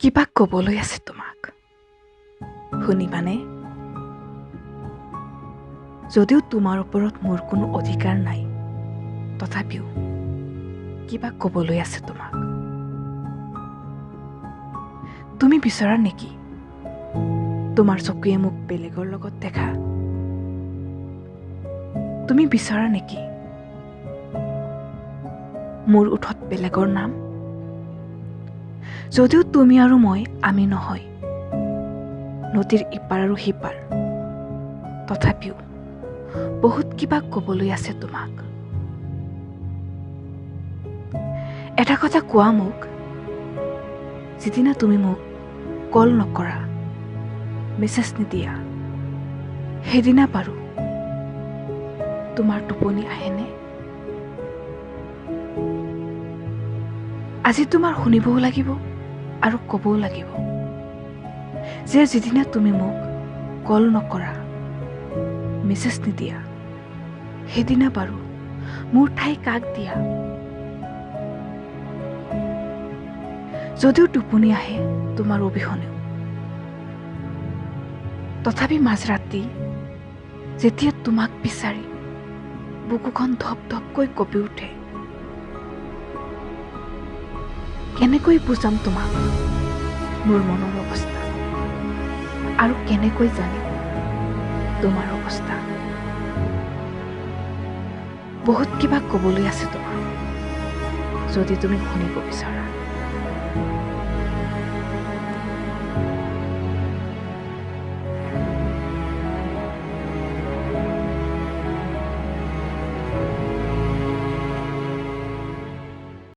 কিবা ক'বলৈ আছে তোমাক, শুনিবানে? যদিও তোমাৰ ওপৰত মোৰ কোনো অধিকাৰ নাই, তথাপিও কিবা ক'বলৈ আছে তোমাক। তুমি বিচৰা নেকি তোমাৰ চকুৱে মোক বেলেগৰ লগত দেখা? তুমি বিচৰা নেকি মোৰ ওঠত বেলেগৰ নাম? যদিও তুমি আৰু মই আমি নহয়, নদীৰ ইপাৰ আৰু সিপাৰ, তথাপিও বহুত কিবা ক'বলৈ আছে তোমাক। এটা কথা কোৱা মোক, যিদিনা তুমি মোক কল নকৰা, মেছেজ নিদিয়া, সেইদিনা বাৰু তোমাৰ টোপনি আহেনে? আজি তোমাৰ শুনিবও লাগিব আৰু ক'বও লাগিব যে যিদিনা তুমি মোক কল নকৰা, মেছেজ নিদিয়া, সেইদিনা বাৰু মোৰ ঠাই কাক দিয়া? যদিও টোপনি আহে তোমাৰ অবিহনেও, তথাপি মাজৰাতি যেতিয়া তোমাক বিচাৰি বুকুখন ধপ ধপকৈ কঁপি উঠে, কেনেকৈ বুজাম তোমাক মোৰ মনৰ অৱস্থা, আৰু কেনেকৈ জানিম তোমাৰ অৱস্থা? বহুত কিবা ক'বলৈ আছে তোমাক, যদি তুমি শুনিব বিচৰা।